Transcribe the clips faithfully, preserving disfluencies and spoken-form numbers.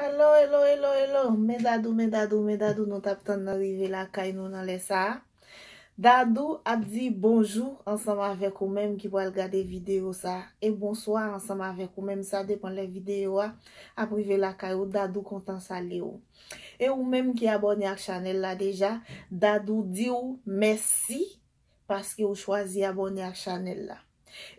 Hello, hello, hello, hello. Men Dadou, men Dadou, men Dadou, nou t ap tann nan rive lakay nou nan lè sa a. Dadou ap di bonjou ansanm avèk ou menm ki pral gade videyo sa a. E bonswa ansanm avèk ou menm, sa depann lè videyo a ap rive lakay ou. Dadou kontan salye w. E ou menm ki abòne ak chanèl la deja, Dadou di w mèsi paske ou chwazi abòne ak chanèl la.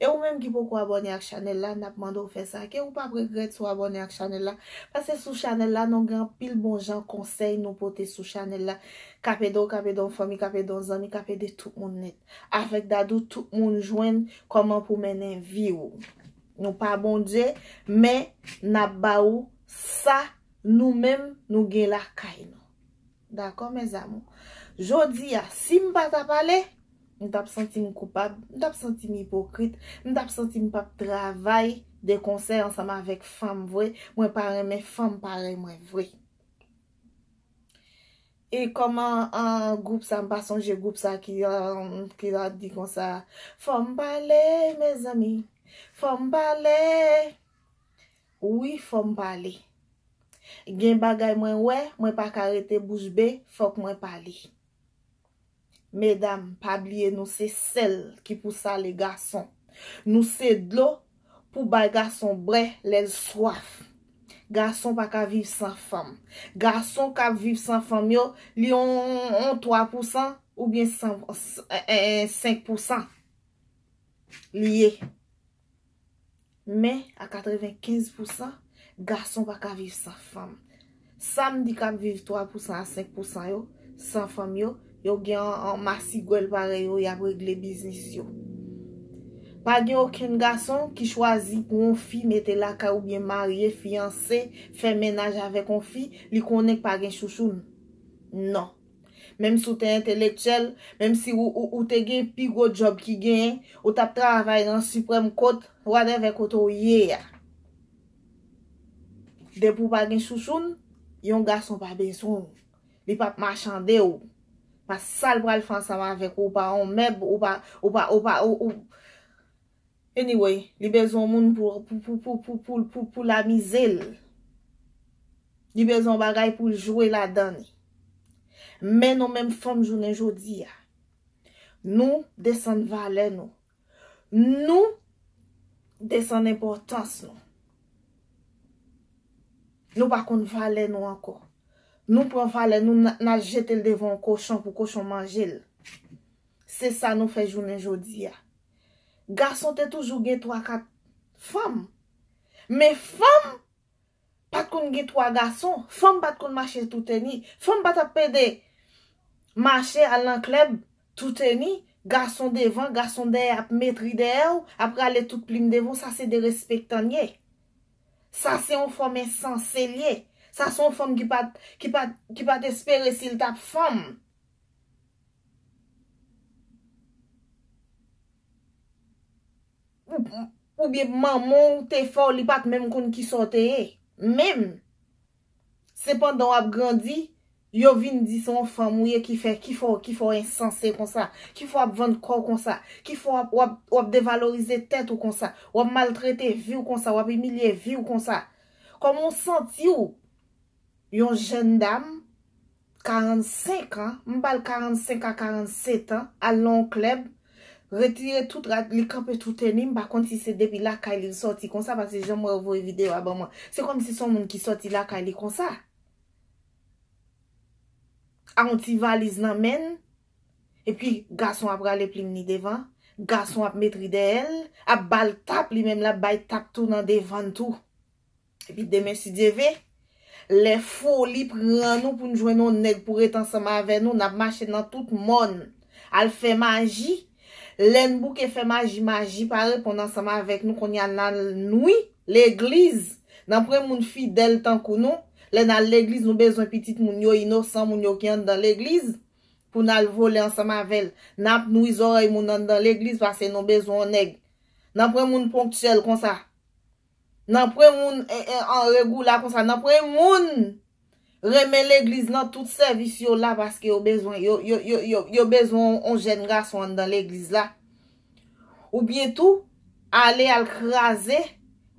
E ou menm ki poko abòne ak chanèl la, n ap mande w fè sa. Ke ou p ap regrèt si w abòne ak chanèl la. Paske sou chanèl la, nou gen anpil bon jan konsèy nou pote sou chanèl la. K ap ede w, k ap ede yon fanmi, k ap ede yon zanmi, k ap ede tout moun nèt. Avèk Dadou, tout moun jwenn kòman pou mennen vi w. Nou pa Bondye, men n ap ba ou sa nou menm nou gen lakay nou. Dakò, mes amours? Jodi a, si m pa ta pale, m t ap santi m koupab, m t ap santi m ipokrit, m t ap santi m p ap travay de konsè ansanm avèk fanm vre. Mwen pa renmen fanm parèy mwen vre. E kòman an gwoup sa, m pa sonje gwoup sa ki, an, ki ap di konsa, fò m pale, mezanmi, fò m pale. Wi, fò m pale. Gen bagay mwen wè, mwen pa ka rete bouch be, fòk mwen pale. Medam, pa bliye nou se sèl ki pou sale gason. Nou se dlo pou bay gason bwè lè l swaf. Gason pa ka viv san fanm. Gason k ap viv san fanm yo, li on, on twa pousan oubyen san, senk pousan li ye. Men, a katrevenkenz pousan, gason pa ka viv san fanm. Sa m di k ap viv twa pousan a senk pousan yo, san fanm yo, yo gen an, an masigwèl parèy yo, y ap regle biznis yo. Pa gen okenn gason ki chwazi pou yon fi mete lakay oubyen marye, fiyanse, fè mennaj avèk yon fi, li konnen k pa gen chouchoun. Non. Menm si w te entelektyèl, menm si ou, ou, ou te gen pi gwo djòb ki genyen, ou t ap travay nan Supreme Court, whatever kote w ye a. Depi w pa gen chouchoun, yon gason pa bezwen w. Li p ap machande w. Pas sa l pral fè ansanm avèk ou, ou pa yon mèb, ou pa, ou pa, ou pa, ou, ou, Anyway, li bezwen yon moun pou, pou, pou l amize l. Li bezwen yon bagay pou l jwe ladan li. Men nou menm fanm jounen jodi a, nou desann valè nou. Nou desann enpòtans nou. Nou pa konn valè nou ankò. Nou pran valè nou, n a, n a jete l devan yon kochon pou kochon manje l. Se sa nou fè jounen jodi a. Gason te toujou gen twa, kat fanm. Men fanm pa t konn gen twa gason. Fanm pa t konn mache touteni. Fanm pa t ap pede mache al nan klèb touteni. Gason devan, gason dèyè ap metri dèyè w, ap rale tout plim devan w. Sa se derespektan l ye. Sa se yon fanm ensanse l ye. Sa se yon fanm ki pa t, ki pa t, ki pa t espere si l t ap fanm. Ou, oubyen manman w te fè w, li pa t menm konn kisa w te ye. Menm. Sepandan w ap grandi, yo vin di se yon fanm ou ye ki fè, ki fè w, ki fè w ensanse konsa, ki fè w ap vann kò w konsa, ki fè w ap, w ap, w ap devalorize tèt ou konsa, w ap maltrete vi w konsa, w ap imilye vi w konsa. Kòman w santi w? Yon jèn dam, karannsenk an, m ba l karannsenk a karannset an, al nan yon klèb, retire tout rad, li kanpe touteni, m pa konn si se depi lakay li l sòti konsa, paske jan m wè yo voye videyo a ban mwen, se kòmsi se yon moun ki sòti lakay li konsa. A yon ti valiz nan men l, epi gason ap rale plim li devan, gason ap metri dèyè l, ap ba l tap, li menm l ap bay tap tou nan devan l tou. Epi demen, si Dye ve, lè foli pran nou pou n jwenn yon nèg pou ret ansanm avè nou, n ap mache nan tout mòn, al fè maji. Lè n bouke fè maji, maji pa reponn ansanm avèk nou, kounye a n al nwi legliz. Nanpwen moun fidèl tankou nou. Lè n al legliz, nou bezwen pitit moun yo inosan, moun yo ki anndan legliz, pou n al vole ansanm avè l. N ap nwi zòrèy moun anndan legliz paske nou bezwen yon nèg. Nanpwen moun ponktyèl konsa. Nanpwen moun, e, e, an regoula konsa. Nanpwen moun renmen legliz nan tout sèvis yo la paske yo bezwen, yo, yo, yo, yo, yo bezwen yon jèn gason anndan legliz la. Oubyen tou, ale al kraze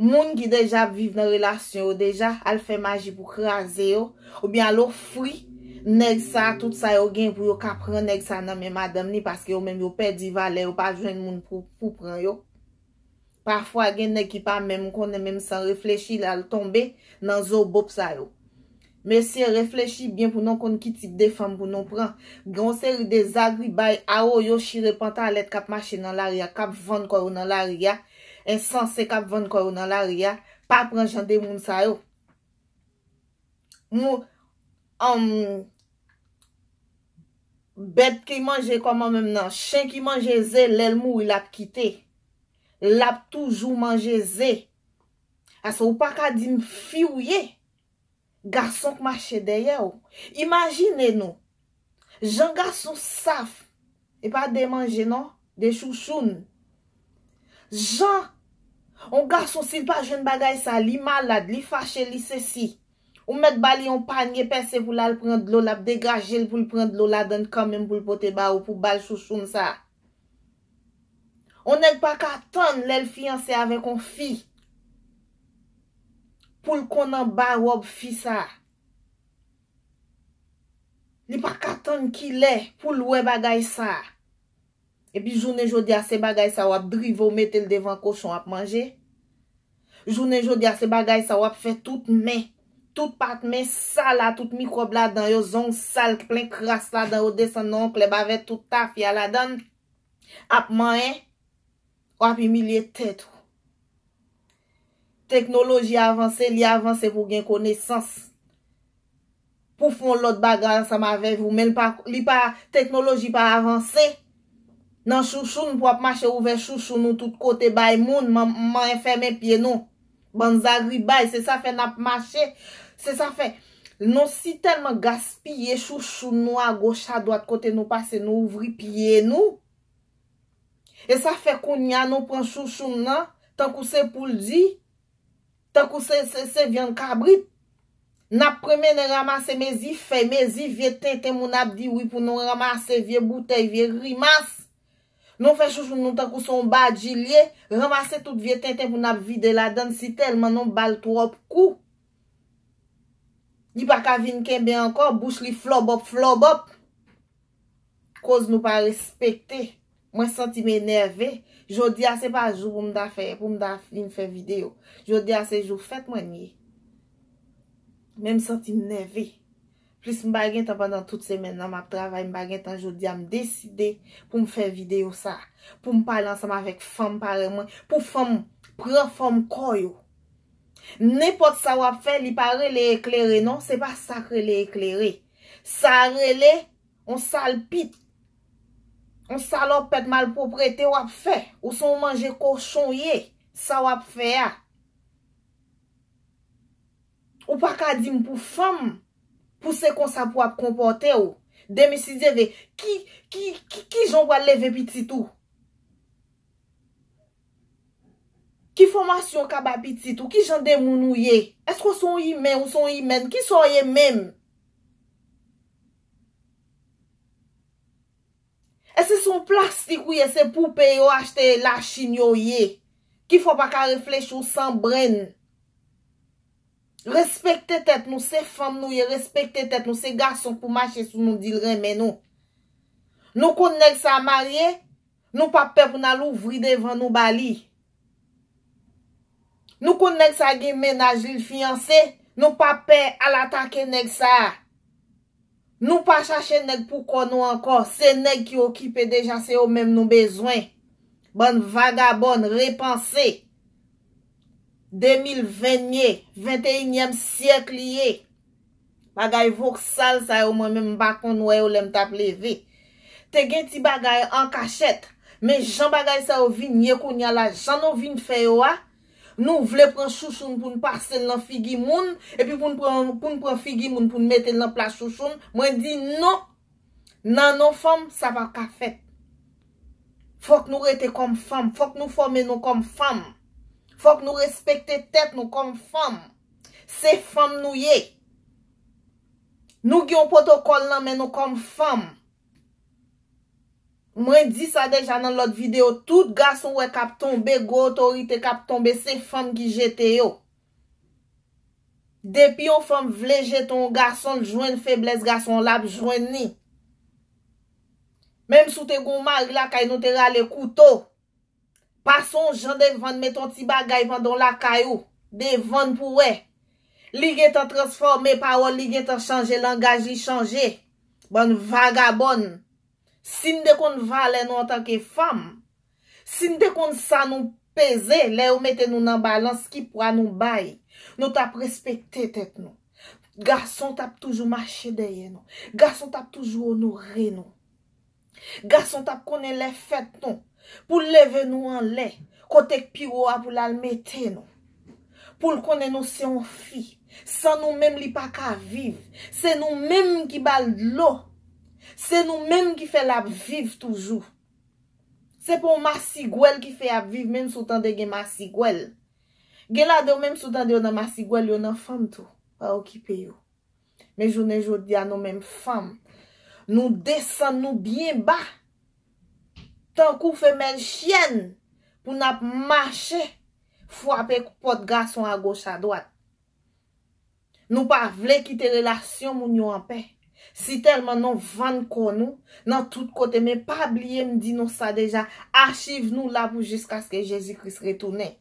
Moun ki deja ap viv nan relasyon yo deja, al fè maji pou kraze yo, oubyen al ofri nèg sa tout sa yo gen pou yo ka pran nèg sa nan men madanm li, paske yo menm yo pèdi valè, yo pa jwenn moun pou, pou pran yo. Pafwa gen nèg ki pa menm konnen, menm san reflechi, l al tonbe nan zo bòp sa yo. Mesye, reflechi byen pou nou konn ki tip de fanm pou nou pran. Gen yon seri de zagribay, awoyo, chire pantalèt k ap mache nan lari a, k ap vann kò yo nan lari a, ensanse k ap vann kò yo nan lari a, pa pran jan de moun sa yo. Mou, um, bèt ki manje kòman menm nan, chen ki manje ze, lè l mouri, l ap kite. L ap toujou manje ze. Ase ou pa ka di m fi w ye. Gason k mache dèyè w. Imajine nou. Jan gason saf. E pa de manje non, de chouchoun. Jan yon gason si l pa jwenn bagay sa, li malad, li fache, li sesi. Ou mèt ba li yon panye pèse pou l al pran dlo, l ap degaje l pou l pran dlo ladan l kanmenm pou l pote ba ou pou ba l chouchoun sa. On nèg pa ka tann lè l fiyanse avèk on fi pou l konn anba wòb fi sa. Li pa ka tann kilè pou l wè bagay sa. Epi jounen jodi a, se bagay sa w ap drive w mete l devan kochon ap manje. Jounen jodi a, se bagay sa w ap fè tout men, tout pat men sal a, tout mikwòb ladan yo, zong sal, plen kras ladan yo, desann nan yon klèb avè tout tafya ladan l, ap manyen, w ap imilye tèt ou. Teknoloji avanse, li avanse pou gen konesans. Pou fè yon lòt bagay ansanm avè w, men li pa, li pa, teknoloji pa avanse. Nan chouchoun pou ap mache ouvè chouchoun ou tout kote bay moun, man, manyen fèmen pye nou. Bann zagribay, se sa fè n ap mache. Se sa fè nou si tèlman gaspiye chouchoun nou agoch adwat kote nou pase, nou ouvri pye nou. E sa fè kounye a nou pran chouchoun nan, tankou se poul di, tankou se, se, se vyann kabrit. N ap pran mennen ranmase mezi fèy, mezi vye tenten moun ap di wi pou nou ranmase, vye boutèy, vye grimas. Nou fè chouchoun nou tankou se yon badji l ye, ranmase tout vye tenten pou n ap vide ladan l si tèlman nou ba l twòp kou. Li pa ka vin kenbe ankò, bouch li flòbòp, flòbòp. Koz nou pa respekte. Mwen santi m enève. Jodi a se pa jou pou m ta fè, pou m ta vin fè videyo. Jodi a se jou fèt mwen ye. Men m santi m nève. Plis m pa gen tan pandan tout semèn nan m ap travay, m pa gen tan jodi a m deside pou m fè videyo sa. Pou m pale ansanm avèk fanm parèy mwen, pou fanm pran fòm kò yo. Nenpòt sa w ap fè, li pa rele eklere non, se pa sa k rele eklere. Sa rele on sal pit, on salopèt malpwoprete w ap fè. Ou se yon manje kochon w ye, sa w ap fè a. Ou pa ka di m pou fanm, pou se konsa pou w ap konpòte w. Demen si Dye vle, ki, ki, ki, ki jan w pral leve pitit ou? Ki fòmasyon w ka ba pitit ou? Ki jan de moun ou ye? Èske w se yon imen, ou se yon imèn? Kisa w ye menm? Èske se yon plastik ou ye? Se poupe yo achte Lachin yo ye? Ki fè w pa ka reflechi, w san brenn? Respekte tèt nou, se fanm nou ye, respekte tèt nou, se gason k pou mache sou nou, di l renmen nou. Nou konn nèg sa marye, nou p ap pè pou n al ouvri devan nou ba li. Nou konn nèg sa gen mennaj li, l fiyanse, nou p ap pè al atake nèg sa. Nou pa chache nèg pou kò nou ankò, se nèg ki okipe deja, se yo menm nou bezwen. Bann vagabòn, repanse. De mil ven ye, venteyinyèm syèk li ye. Bagay voksal sa yo, mwen menm m pa konn wè yo lè m t ap leve. Te gen ti bagay an kachèt, men jan bagay sa yo vin ye kounye a la, jan nou vin fè yo a, nou vle pran chouchoun pou n pase l nan figi moun, epi pou n pran, pou n pran figi moun pou n mete l nan plas chouchoun, mwen di non. Nan non fanm, sa p ap ka fèt. Fòk nou rete kòm fanm, fòk nou fòme nou kòm fanm. Fòk nou respekte tèt nou kòm fanm. Se fanm nou ye. Nou gen yon pwotokòl nan men nou kòm fanm. Mwen di sa deja nan lòt videyo, tout gason w wè k ap tonbe, gwo otorite k ap tonbe, se fanm ki jete yo. Depi yon fanm vle jete yon gason, l jwenn feblès gason an, l ap jwenn li. Menm si w te gen yon mari lakay, nou te rale kouto. Pase yon jan devan l, mete yon ti bagay pandan w lakay ou. Devan l pou w wè. Li gentan transfòme pawòl, li gentan chanje langaj, li chanje. Bann vagabòn. Si n te konn valè nou antanke fanm, si n te konn sa nou peze, lè yo mete nou nan balans, ki pwa nou bay, nou t ap respekte tèt nou. Gason t ap toujou mache dèyè nou. Gason t ap toujou onore nou. Gason t ap konnen lè fèt nou, pou l leve nou anlè, kote k pi wo a pou l al mete nou. Pou l konnen nou se yon fi. San nou menm, li pa ka viv. Se nou menm ki ba l dlo. Se nou menm ki fè l ap viv toujou. Se pa yon masigwèl ki fè y ap viv, menm si w tande gen masigwèl. Gen ladan yo, menm si w tande yo nan masigwèl, yo nan fanm tou. Pa okipe yo. Men jounen jodi a, nou menm fanm, nou desann nou byen ba. Tankou femèl chyèn, pou n ap mache, frape pòt gason agoch adwat. Nou pa vle kite relasyon moun yo anpè. Si tèlman nou vann kò nou nan tout kote, men pa bliye m di nou sa deja, achiv nou la pou jiskaske Jezi Kris retounen.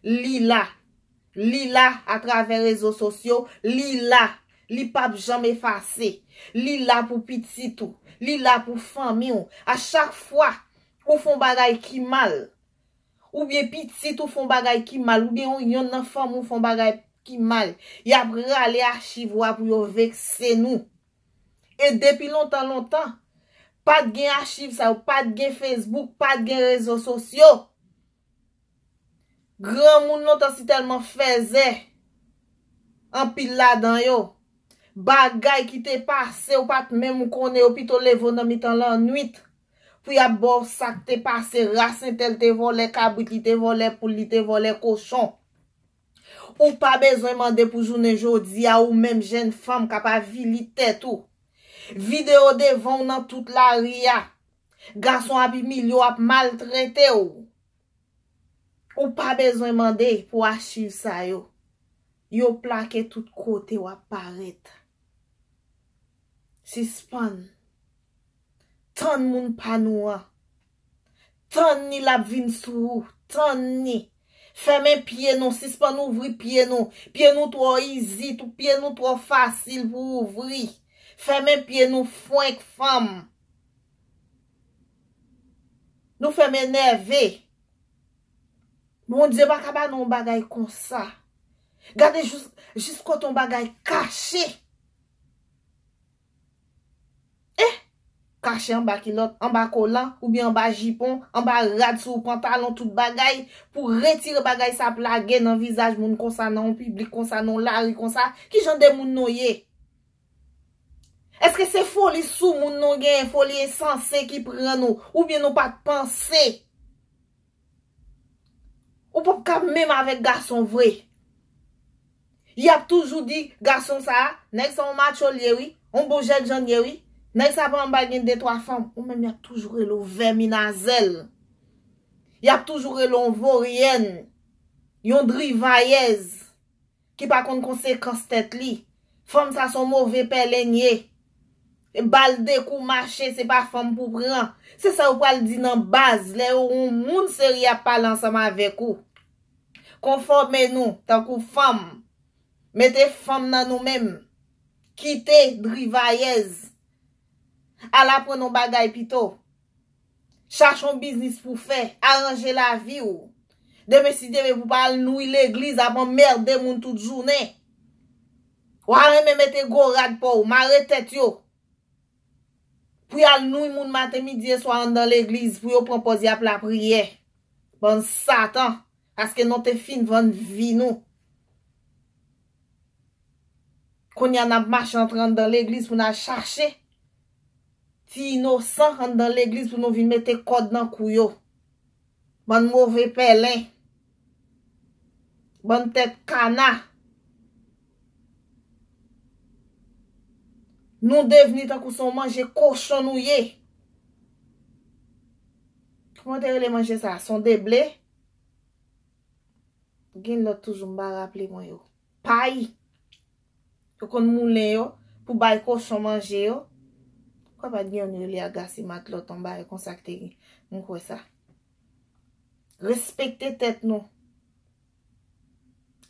Li la. Li la atravè rezo sosyo, li la. Li p ap janm efase. Li la pou pitit ou. Li la pou fanmi w. A chak fwa ou fè yon bagay ki mal, oubyen pitit ou fè yon bagay ki mal, oubyen yon, yonn nan fanmi w fè yon bagay ki mal, y ap rale achiv ou a pou yo vekse nou. E depi lontan, lontan, pa t gen achiv sa yo, pa t gen Facebook, pa t gen rezo sosyo. Granmoun lontan si tèlman fèzè, anpil ladan yo. Bagay ki te pase, ou pa t menm konnen, yo pito leve w nan mitan lannwit. Pou y ap ba w sa k te pase, ras entèl te vòlè kabrit, li te vòlè poul, li te vòlè kochon. Ou pa bezwen mande pou jounen jodi a, ou menm jèn fanm k ap avili tèt ou. Videyo devan w nan tout lari a. Gason ap imilye w, ap maltrete w. Ou pa bezwen mande pou achiv sa yo. Yo plake tout kote w ap parèt. Sispann. Tann moun pa nou an. Tann ni l ap vin sou ou. Tann ni. Fèmen pye nou. Sispann ouvri pye nou. Pye nou twò izi. Tou pye nou twò fasil pou ouvri. Fèmen pye nou fwenk fanm. Nou fè m enève. Bondye pa ka ba nou yon bagay konsa. Gade jis, jis kote yon bagay kache. Eh! Kache anba kilòt, anba kolan, oubyen anba jipon, anba rad sou pantalon, tout bagay, pou retire bagay sa ap lage nan vizaj moun konsa, nan yon piblik konsa, nan yon lari konsa. Ki jan de moun nou ye? Èske se foli soumoun nou genyen, foli ensanse ki pran nou, oubyen nou pa t panse? Ou p ap ka menm avèk gason vre. Y ap toujou di gason sa a, nèg sa yon macho l ye wi, yon bon jènjan l ye wi. Nèg sa pa anba gen de twa fanm, ou menm y ap toujou rele w vèminazèl. Y ap toujou rele w yon voryèn, yon drivayèz ki pa konn konsekans tèt li. Fanm sa se yon move pèlen l ye. E ba l de kou mache, se pa fanm pou pran. Se sa yo pral di nan baz, lè yo wè yon moun serye ap pale ansanm avèk ou. Konfòme nou tankou fanm. Mete fanm nan nou menm. Kite drivayèz. Al aprann yon bagay pito. Chache yon biznis pou fè, aranje lavi w. Demen si Dye vle pou w pa al nwi legliz ap anmède moun tout jounen. W a renmen mete gwo rad pa w, mare tèt yo. Pou y al nwi moun maten, midi e swa anndan legliz, pou yo pran pòz y ap lapriyè. Bann satan, paske nou te fin vann vi nou. Kounye a n ap mache antre anndan legliz pou n al chache ti inosan anndan legliz pou nou vin mete kòd nan kou yo. Bann move pèlen. Bann tèt kana. Nou devni tankou se yon manje kochon nou ye. Kòman te rele manje sa? Se yon deble? Gen lòt toujou, m pa raple mwen yo. Pay. Yo konn moulen yo pou bay kochon manje yo. Kwè pa t gen yon rele agase matlòt, yon bagay konsa ki te gen. M kwè sa. Respekte tèt nou.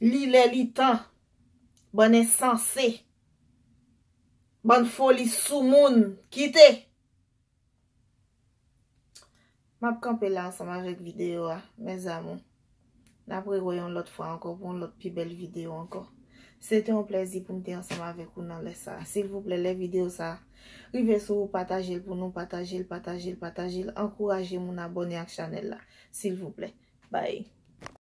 Li lè li tan. Bann ensanse. Bann foli sou moun. Kite. M ap kanpe la ansanm avèk videyo a, mes amours. N ap rewè yon lòt fwa ankò pou yon lòt pi bèl videyo ankò. Se te yon plèzi pou m te ansanm avèk ou nan lè sa a. Silvouplè, lè videyo sa a rive sou ou, pataje l pou nou, pataje l, pataje l, pataje l. Ankouraje moun abòne ak chanèl la, silvouplè. Bye.